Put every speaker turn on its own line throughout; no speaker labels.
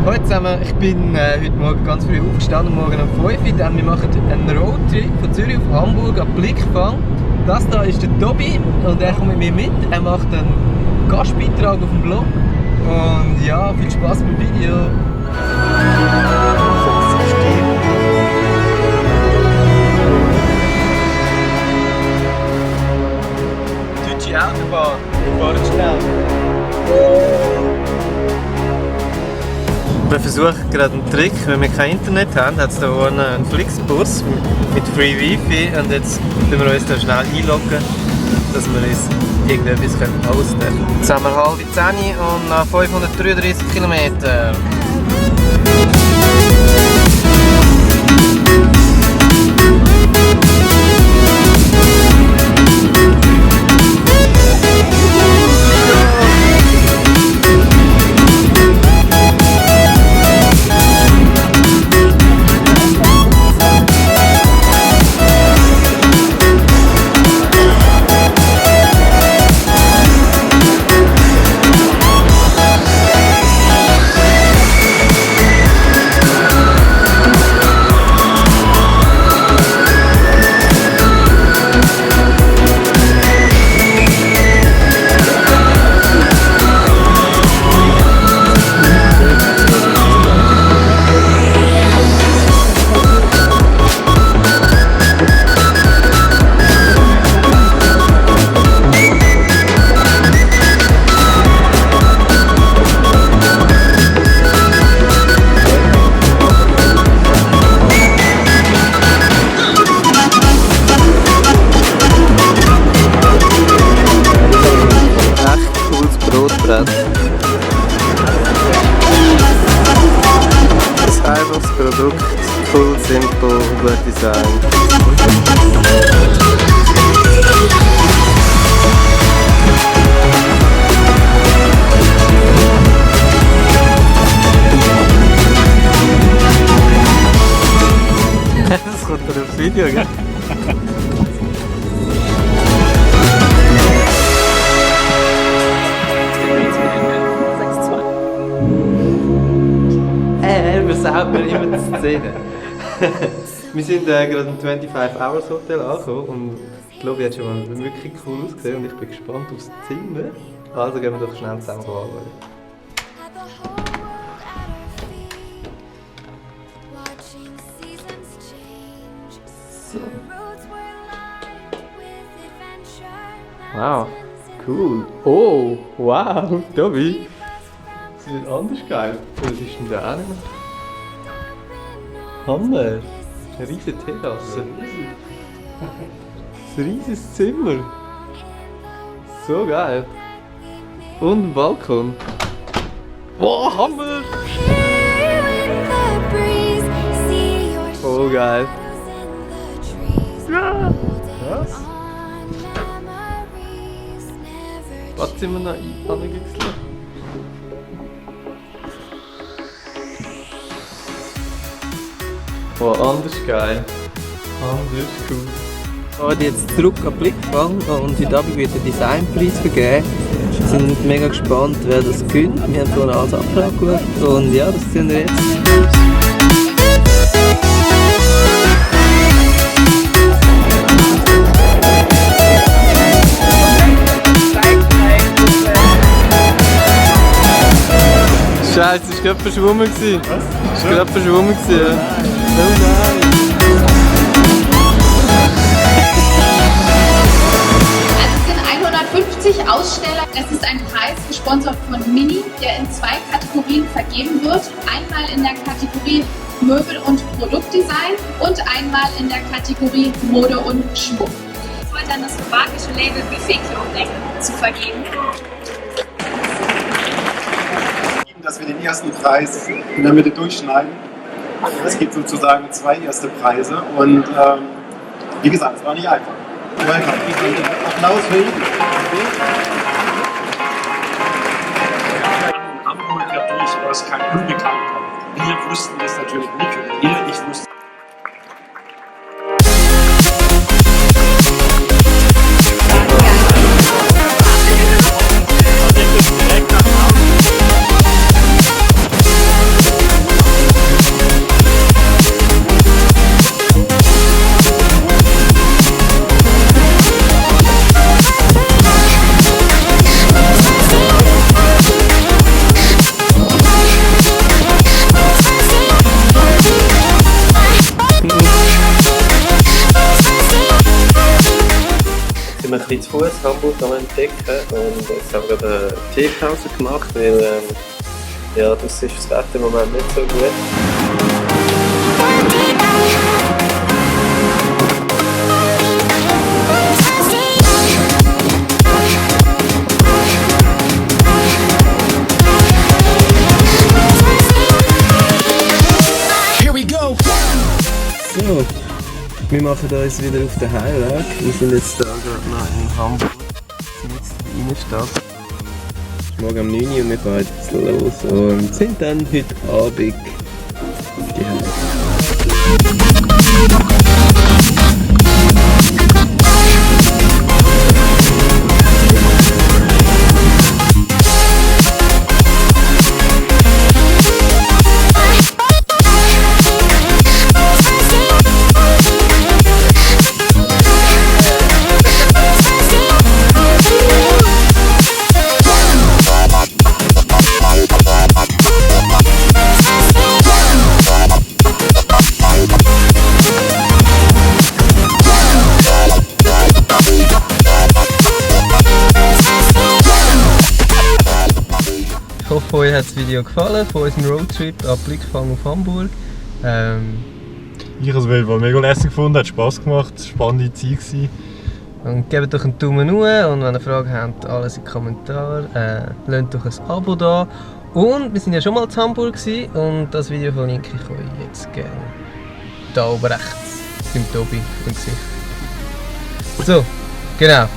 Hallo zusammen, ich bin heute Morgen ganz früh aufgestanden, morgen um 5 Uhr. Wir machen einen Roadtrip von Zürich auf Hamburg an Blickfang. Das hier ist der Tobi und er kommt mit mir mit. Er macht einen Gastbeitrag auf dem Blog. Und ja, viel Spaß beim Video. Deutsche Autobahn, wir fahren schnell. Wir versuchen gerade einen Trick, wenn wir kein Internet haben, hat es hier vorne einen Flixbus mit Free Wifi und jetzt müssen wir uns da schnell einloggen, dass wir uns irgendetwas posten können. Jetzt haben wir 9:30 und nach 533 Kilometern. Ein einfaches Produkt, cool, simple, gut Design. Das kommt dann aufs Video, gell? Versaut mir immer die Szene. Wir sind gerade im 25 Hours Hotel angekommen und ich glaube, jetzt hat schon mal wirklich cool ausgesehen und ich bin gespannt aufs Zimmer. Also gehen wir doch schnell zusammen anschauen. So. Wow, cool. Oh, wow, Tobi. Das ist anders geil. Was ist denn da auch? Hammer! Eine riesige Terrasse. Ein riesiges Zimmer. So geil. Und ein Balkon. Wow, Hammer! Oh geil. Ja! Was? Badzimmer noch angewechselt. Oh, anders geil. Anders cool. Ich gehe jetzt zurück an Blickfang und heute Abend wird der Designpreis vergeben. Wir sind mega gespannt, wer das gewinnt. Wir haben vorhin alles abgeschaut und ja, das sehen wir jetzt. Scheiße, es war gerade verschwommen. Was? Es war gerade verschwommen. Ja. Oh nein!
Also es sind 150 Aussteller. Es ist ein Preis gesponsert von Mini, der in 2 Kategorien vergeben wird. Einmal in der Kategorie Möbel- und Produktdesign und einmal in der Kategorie Mode und Schmuck. Es wird dann das slowakische Label Buffet Clothing zu vergeben.
Dass wir den ersten Preis in der Mitte durchschneiden. Es gibt sozusagen 2 erste Preise und wie gesagt, es war nicht einfach. Welcome. Applaus für ihn.
In Hamburg ja durchaus kein Unbekannter. Wir wussten das natürlich nicht und ihr, ich wusste.
bisschen zu Fuß Hamburg am entdecken und jetzt haben wir gerade eine Teepause gemacht, weil ja, das ist das Wetter im Moment nicht so gut. So, wir machen uns wieder auf den Heimweg. Wir sind jetzt da gerade noch in Hamburg, jetzt in der Innenstadt. Es ist morgen um 9 Uhr und wir fahren jetzt los und sind dann heute Abend daheim. Ich hoffe, euch hat das Video gefallen von unserem Roadtrip an Blickfang auf Hamburg.
Ich habe es mega lässig gefunden, hat Spass gemacht, spannende Zeit gewesen.
Und gebt doch einen Daumen hoch und wenn ihr Fragen habt, alles in die Kommentare. Lasst doch ein Abo da. Und wir sind ja schon mal in Hamburg gewesen, und das Video verlinke ich euch jetzt gerne. Da oben rechts, beim Tobi im Gesicht. So, genau.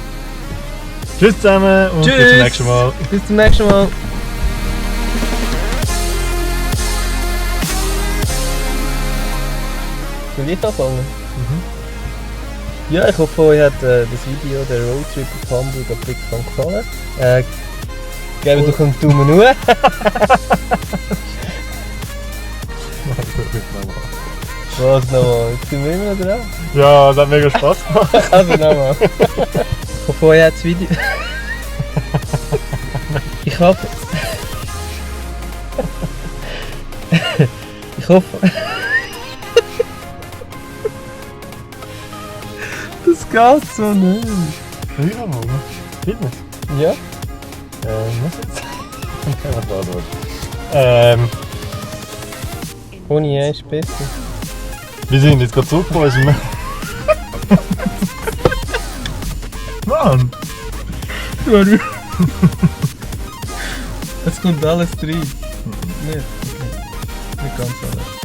Tschüss zusammen und
Tschüss.
bis zum nächsten Mal.
Bis zum nächsten Mal. Soll ich anfangen? Ja, ich hoffe, euch hat das Video, der Roadtrip auf Hamburg an Blickfang gefallen. Gebt doch einen Daumen hoch. Was nochmal? Jetzt sind wir immer noch dran.
Ja, es hat mega Spass gemacht.
Also nochmal. Ich hoffe, euch hat das Video... Ich hoffe... Ich hoffe... Das geht so nicht.
Ja, Mann. Fitness.
Ja?
Was jetzt? Was war das?
Ohne je ist besser.
Wir sind jetzt gerade zurückgekommen. Mann!
Es kommt alles rein. Nicht? Okay. Nicht ganz alles.